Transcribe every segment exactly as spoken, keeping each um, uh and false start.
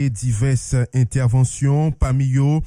e divès entèvansyon, pami yo,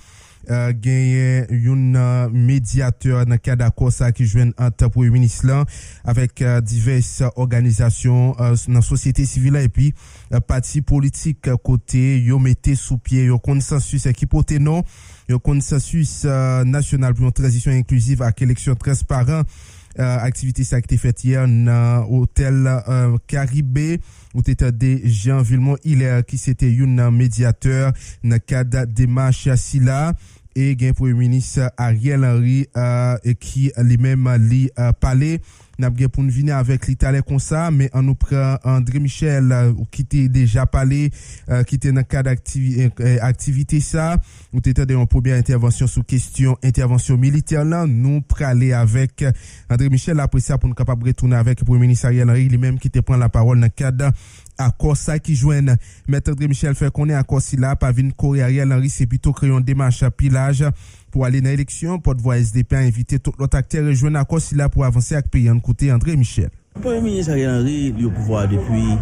eh, genyen youn nan medyatè nan kad akò sa ki jwenn ant Premye Minis lan avèk, eh, divès òganizasyon, eh, nan sosyete sivil la epi, eh, pati politik, kote yo mete sou pye yon konsansis, eh, ki pote non yon konsansis, eh, nasyonal pou yon tranzisyon enkliziv ak eleksyon transparan. Eh, aktivite sa ki te fèt yè nan otèl, eh, Karibe, ou te tande Jean Vilmont Hilaire ki se te youn nan medyatè nan kad demach sila. E gen Premye Minis Ariel Henry, eh, e ki li menm li, eh, pale. N ap gen pou n vini avèk li talè konsa, men ann nou pran André Michel, eh, ki te deja pale, eh, ki te nan kad aktivi-, eh, eh, aktivite sa. Ou te tande yon premyè entèvansyon sou kesyon entèvansyon militè lan. Nou prale avèk André Michel apre sa pou n kapab retounen avèk Premye Minis Ariel Henry, li menm ki te pran lapawòl nan kad akò sa ki jwenn. Mèt André Michel fè konnen akò sila pa vin kore Ariel Henry, se pito kreye yon demach pi laj pou ale nan eleksyon. Pòtvwa S D P a envite tout lòt aktè rejwenn akò sila pou avanse ak peyi a. Ann koute André Michel. Premye Minis Ariel Henry, li o pouvwa depi,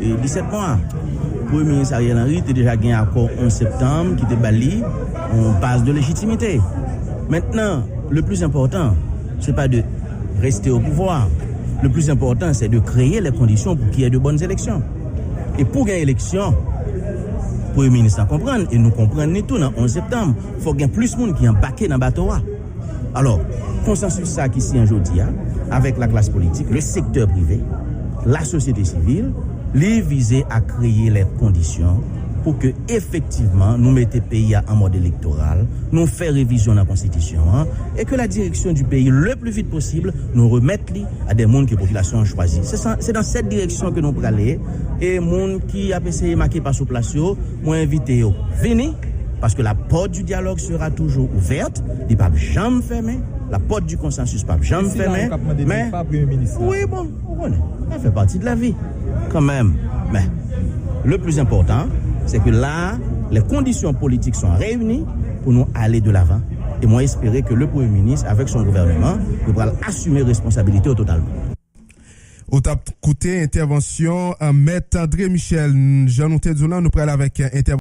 eh, disèt mwa. Premye Minis Ariel Henry te deja gen akò onz septanm ki te ba li yon baz de lejitimite. Maintenant, le plus important, c'est pas de rester au pouvoir. Le plus important, c'est de créer les conditions pour qu'il y ait de bonnes élections. E pou gen eleksyon, Premye Minis la konprann, e nou konprann li tou nan onz septanm, fòk gen plis moun ki anbake nan bato a. Alò, konsansis sa ki siyen jodi a, avèk laklas politik, le sektè prive, lasosyete sivil, li vize a kreye lè kondisyon pou ke efektivman nou mete peyi a an mòd elektoral, nou fè revizyon nan konstitisyon an, e ke la direksyon di peyi le pli vit posib, nou remèt li a de moun ke popilasyon an chwazi. Se sa, se nan sèt direksyon ke nou prale, e moun ki ap eseye make pa sou plas yo, mwen envite yo vini, paske la porte du dialogue sera toujours ouverte, li p ap janm fèmen, la porte du consensus p ap janm fèmen, men, wi, bon, ou konnen, sa fè pati de la vie, quand même. Men, le plus important, c'est que là, les conditions politiques sont réunies pour nous aller de l'avant. Et moi, espérer que le Premier ministre, avec son gouvernement, nou pral assumer responsabilité totalement. Ou t ap koute entèvansyon, eh, Mèt André Michel. Jan nou te di w lan, nou pral avèk, eh, entèvansyon